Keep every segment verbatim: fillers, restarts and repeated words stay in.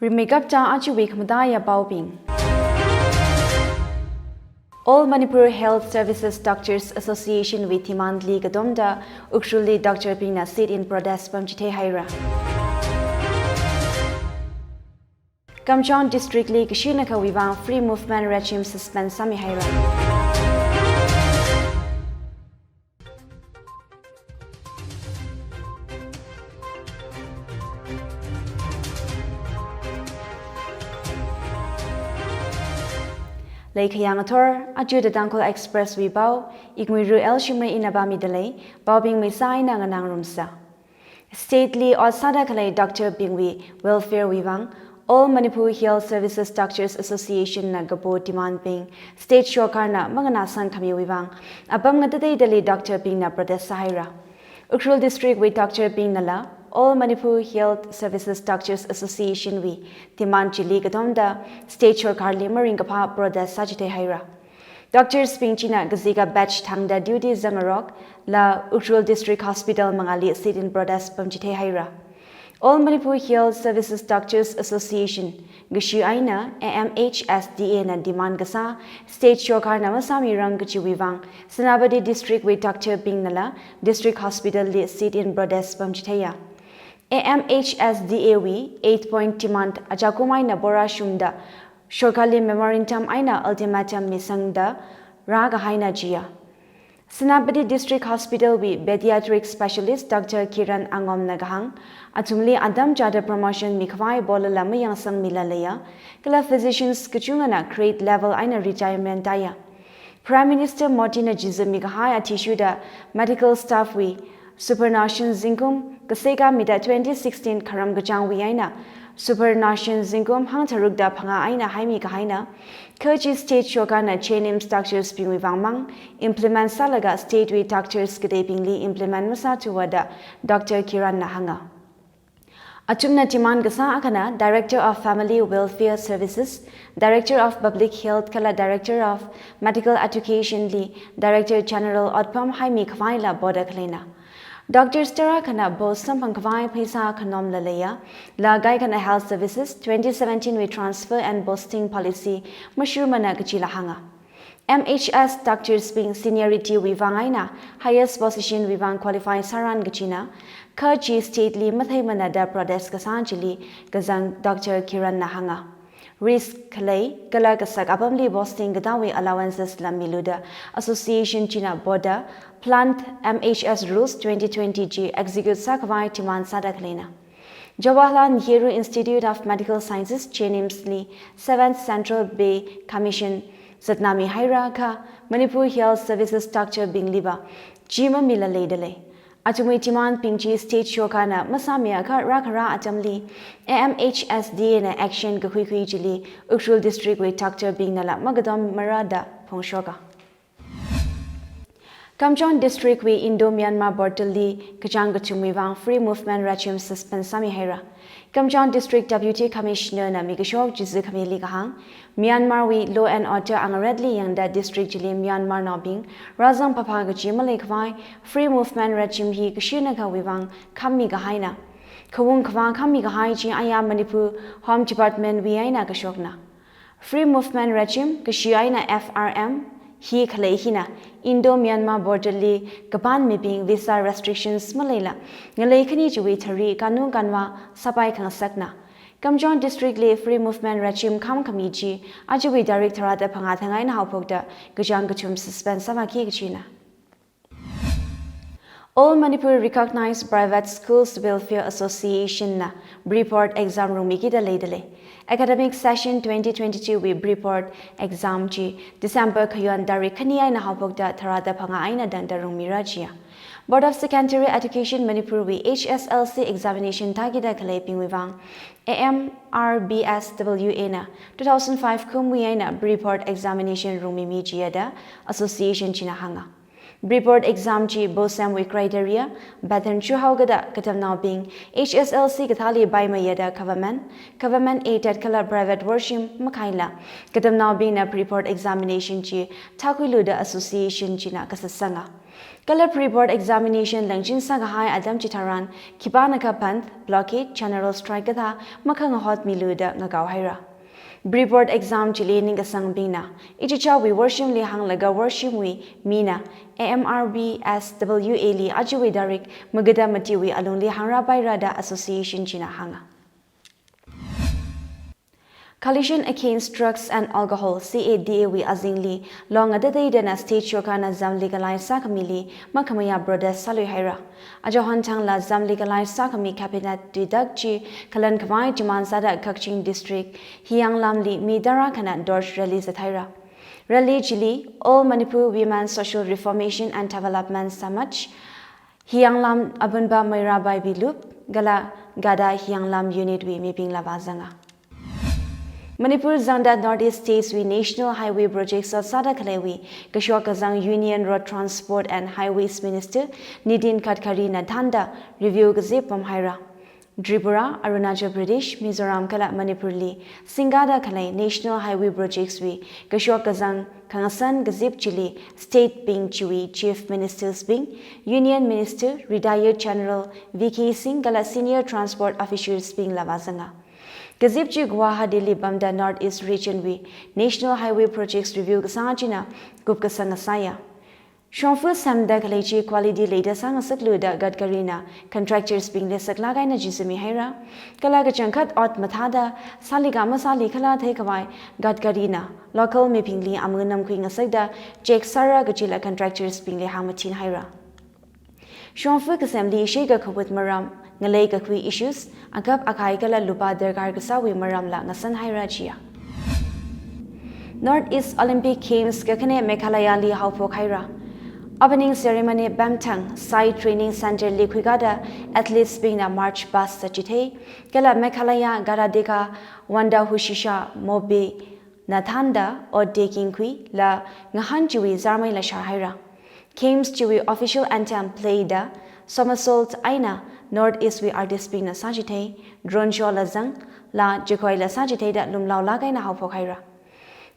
Rimeikapta ajawui khamataiya paobing. All Manipur Health Services Doctors Association wui demand li katomda Ukhrul li doctor bingna sit-in protest pamchithei haira. Kamjong District li kashinakawui vang free movement regime suspend sāmi haira. Leikhayang athor, achuda Tangkhul Express wui pao, Ikmuiru L Shimrei ina pāmida lei, paobing meisa eina nganāngarumsa. State li ot sāda khalei doctor bingwui welfare wui vang, All Manipur Health Services Doctors Association na kapo demand bing state sorkarna manganāsang khamiwui vang, apam ngatateidali doctor bingna protest sāhaira. Ukhrul District wui doctor bingnala All Manipur Health Services Doctors Association wui demand chili katomda state sorkarli maringkaphā protest sāchithei haira. Doctors bing china kazika batch thangda duty zangarokla Ukhrul District Hospital mangāli sit-in protest pamchithei haira. All Manipur Health Services Doctors Association, kashi eina A M H S D A na demand kasā state sorkarna masāmirang kachiwui vang, Senapati District wui doctor bingnala District Hospital li sit-in protest pamchitheiya. A M H S D A wui eight point demand ajakum eina pora shumda sorkarli memorandum eina ultimatum misangda rākahaina jiya. Senapati District Hospital wui pediatric specialist Doctor Kiran Angom na kahāng, athumli atam chāda promotion mikhavai polala mayangsangmila leiya, kala physicians kachungana grade level eina retirement tāya. Prime Minister Modi na chizami kahai athishurda medical staff wui superannuation zingkum kaseikā mida twenty sixteen kharam kachāngwui eina superannuation zingkum hangtharukda phangā eina haimi kahaina, kha chi state sorkarna JNIMS doctors bingwui vangmang implement sālaga state wui doctors kateibingli implement masāthuwa da Doctor Kiran na hānga. Athumna demand kasā akhana Director of Family Welfare Services, Director of Public Health kala Director of Medical Education li Director General otpam haimi khavaila poda khaleina. Doctors tarākhana post samphang khavai pheisā khanomla leiya, la kaikhana Health Services twenty seventeen wui transfer and posting policy mashurmana kachila hānga. M H S doctors bing seniority wui vang eina highest position wui vang qualify sāran kachina, kha chi state li matheimana da protest kasā chili kazang Doctor Kiran na hānga. Risk khalei kala kasak apamli posting katāwui allowances la miluda association china poda plant M H S rules twenty twenty chi execute sākhavai demand sāda khaleina. Jawaharlal Nehru Institute of Medical Sciences, JNIMS li seventh Central Pay Commission zatnami haira kha Manipur Health Services doctor bingliva chi mamila leida lei. Athumwui demand bing chi state sorkarna masāmiakha rākhara atamli A M H S D A na action kakhuikhui chili Ukhrul District wui doctor bingnala makatom mara da phongshoka. Kamjong District wui Indo-Myanmar border li kachāng kachungwui vang free movement regime suspend sāmi haira. Kamjong District Deputy Commissioner na mikashok chizu khamili kahāng, Myanmar wui law and order angaretli yangda district chili Myanmar naobing rāzang phapha kachi maleikhavai free movement regime hi kashinakawui vang khammi kahaina. Khaung khavā khammi kahai chi aya Manipur Home Department wui eina kashokna. Free Movement Regime, kashi eina F R M, hi khalei hina Indo-Myanmar border li kapan mibing visa restrictions maleila ngalei khani chiwui thari kanu kanva sāpai khangasakna. Kamjong District li Free Movement Regime khamkhami chi ajawui tarik tharāda phangā thang eina haophokda kachāng kachum suspend sāvāki kachina. All Manipur Recognized Private Schools Welfare Association na pre-board exam rungmikida leida lei. Academic session twenty twenty-two wui pre-board exam chi December khayon tarik khani eina haophokda tharāda phangā eina tangda rungmira jiya. Board of Secondary Education Manipur wui H S L C examination thākida khaleibingwui vang A M R B S W A na two thousand five kumwui eina pre-board examination rungmimi jiya da association china hānga. Pre-board exam chi BOSEM wui criteria pattern chuhao kada katamnaobing H S L C kathāli paimayada government, government aided kala private worshim makhaila katamnaobingna pre-board examination chi thakhuilu da association china kasasanga. Kala pre-board examination langchin sākahai atam chitharan khipanakha bandh, blockade, general strike kathā makhangahotmilu da ngakaohaira. Pre-board exam chili ningkasangbingna ichichāwui worshimli hānglaga worshimwui mina A M R B S W A li ajawui tarik magada matiwui alungli hāngra paira da association china hānga. Coalition Against Drugs and Alcohol, C A D A wui azingli long atateidana state sorkarna zam legalize sākhamili makhamayā protest sāluihaira. Aja honthangla zam legalize sākhami cabinet tuitak chi khalankhavai demand sāda Kakching District Hiyanglamli mi tara khana torch rally zathaira. Rally chili All Manipur Women Social Reformation and Development Samaj, Hiyanglam Apunba Meirabai Bilup, kala GADA Hiyanglam Unit wui mibingla vāzanga. Manipur zangda North East States wui National Highway Project sot sāda khaleiwui kashok kazang Union Road Transport and Highways Minister Nitin Gadkari na thānda review kazip pamhaira. Tripura, Arunachal Pradesh, Mizoram kala Manipur li singkada khalei National Highway Projects wui kashok kazang khangasan kazip chili state bing chiwui Chief Ministers bing, Union Minister, Retired General V K Singh kala Senior Transport Officials bingla vāzanga. Kazip chi Guwahati li pamda North East Region wui National Highway Projects Review kasā china kupkasang ngasāya. Shongfa semda khalei chi quality leida sāngasaklu da Gadkari na contractors bingli saklāk eina chi sāmihaira. Kala kachangkhat ot mathāda sāli ka masāli khala theikhavai Gadkari na local mibingli amu namkhui ngasakda check sāra kachila contractors bingli hāngmathinhaira. Shongfa kasemli shei kakhawut maram, ngalei kakhui issues, akap akhai kala lupā darkar kasāwui maramla ngasanhaira chiya. North East Olympic Games kakhane Meghalaya li haophokhaira. Opening ceremony pemthang Sai Training Center li khuikada athletes bingna march past sāchithei, kala Meghalaya Karateka Wanda Hushisha Mobe na thānda ot tekingkhuila ngahān chiwui zarmeila sharhaira. Games chiwui official anthem play da somersault eina North East wui artist bingna sāchithei, drone show la zangla chikhoila sāchitheida lumlaolāk eina haophokhaira.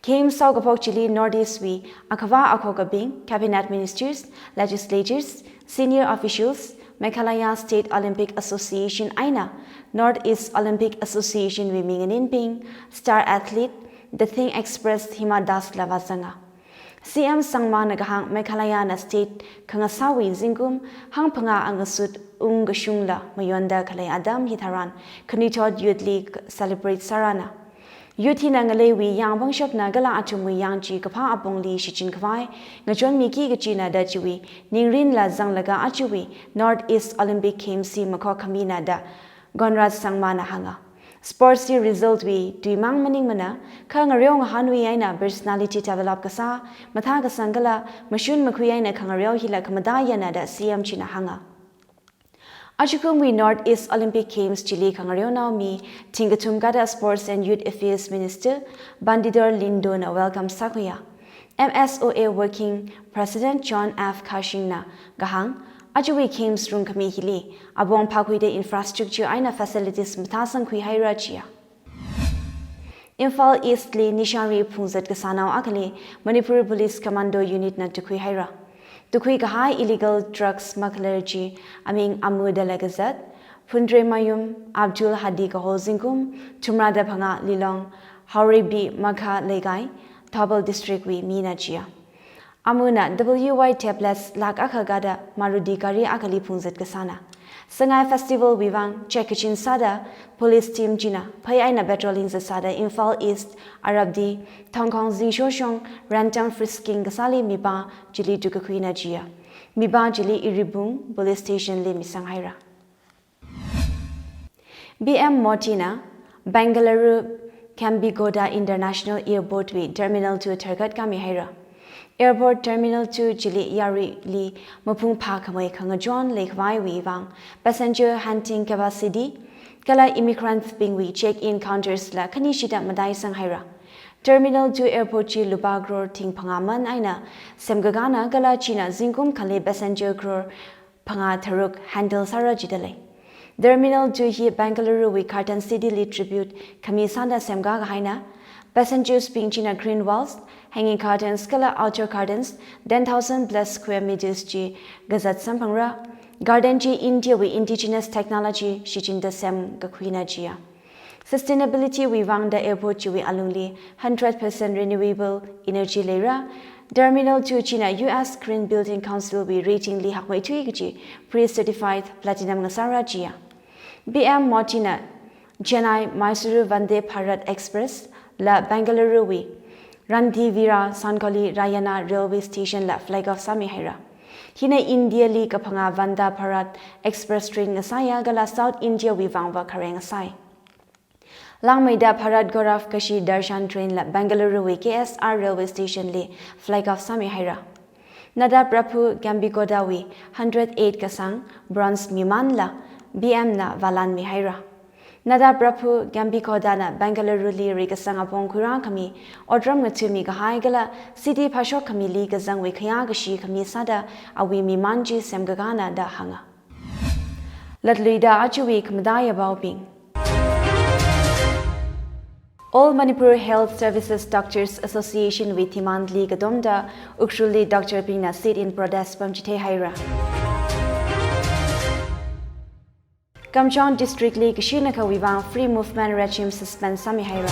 Games haokaphok chili North East wui akhava akhokabing, cabinet ministers, legislators, senior officials, Meghalaya State Olympic Association eina North East Olympic Association wui minganinbing, star athlete, The Thing Express Hima Das la vāzanga. C M Sangma na kahāng Meghalaya na state khangasāwui zingkum hangphangā angasut ungkashungla mayonda khalei atam hitharan khanuithot youth li celebrate sārana. Youth hina ngaleiwui yāng pangshapna kala athumwui yāng chi kaphā apongli shichinkhavai ngachonmiki kachina da chiwui ningrinla zanglaga ajawui North East Olympic Games hi makhok khamina da Conrad Sangma na hānga. Sports hi result wui tuimang maningmana, khangareo ngahānwui eina personality develop kasā, mathā kasang kala mashun makhui eina khangareo hila khamataiya na da C M china hānga. Ajakumwui North East Olympic Games chili khangareonao mi thingkathum kada Sports and Youth Affairs Minister Bandidor Lyngdoh na welcome sākhuiya. M S O A Working President John F Khashing na kahāng, ajawui Games rungkhami hili apong phākhuida infrastructure eina facilities mathāsang khuihaira chiya. Imphal East li nishari phungzat kasānao akhali Manipur Police Commando Unit na tukhuihaira. Tukhui kahai illegal drug smuggler chi aming Amu Dalakazat, Phundremayum Abdul Hadi kaho zingkum thumrāda phangāli long Haurebi Makha Leikai, Thoubal District wui mina chiya. Amuna W Y tablets lakh akha kada Maruti gari akhali phungzat kasāna. Sangai Festival wui vang check kachin sāda police team china phei eina patrolling zatsāda Imphal East, Arabdi, Thongkhong zingshoshong random frisking kasāli mipā chili tukakhuina chiya. Mipā chili Iribung Police Station li misanghaira. P M Modi na Bengaluru Kempegowda International Airport wui Terminal two tharkat kami haira. Airport Terminal two chili yaruili maphung phākhamei khangachon leikhavaiwui vang passenger handling capacity kala immigrant bingwui check-in counters la khanishida mataisang haira. Terminal two Airport chi lupā crore thing phangā man eina semkakāna kala china zingkum khali passenger crore phangā tharuk handle sāra jidalei. Terminal two hi Bengaluru wui Garden City li tribute khami sāda semkā kahaina. Passengers bing china green walls, hanging gardens kala outdoor gardens ten thousand plus square meters chi kazat samphangra. Garden chi India wui indigenous technology shichinda semkakhuina jiya. Sustainability wui vangda airport chiwui alungli hundred percent renewable energy leira. Terminal two china U S Green Building Council wui rating li hakmeithui kaji pre-certified platinum ngasāra jiya. P M Modi na Chennai Mysuru Vande Bharat Express la Bengaluru wui Randivira Sankolli Rayanna Railway Station la flag off sāmihaira. Hina India li kaphangā Vande Bharat Express train ngasāya kala South India wui vangva khare ngasai. Langmeida Bharat Gaurav Kashi Darshan train la Bengaluru wui K S R railway station li flag off sāmihaira. Nada Prabhu Kempegoudawui hundred eight kasang bronze miman la B M na valanmihaira. Nada Prabhu Kempegoudana Bengaluru li ri kasang apong khuirākhami otram ngathumi kahai kala city phashok khamili kazangwui khayā kashi khami sāda awui miman chi semkakāna da hānga. Latluida ajawui khamataiya paobing. All Manipur Health Services Doctors Association wui demand li katomda Ukhrulli doctor bingna sit-in protest pamchithei haira. Kamjong District li kashinakawui vang free movement regime suspend sāmihaira.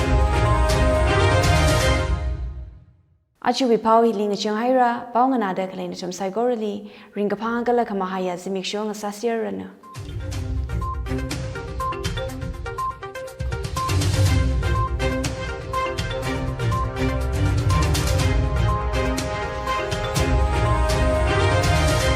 Ajawui pao hili ngachang haira, pao nganāda khalei nathum saikorali ringkaphā kala khamahaiya zimiksho ngasāserranu.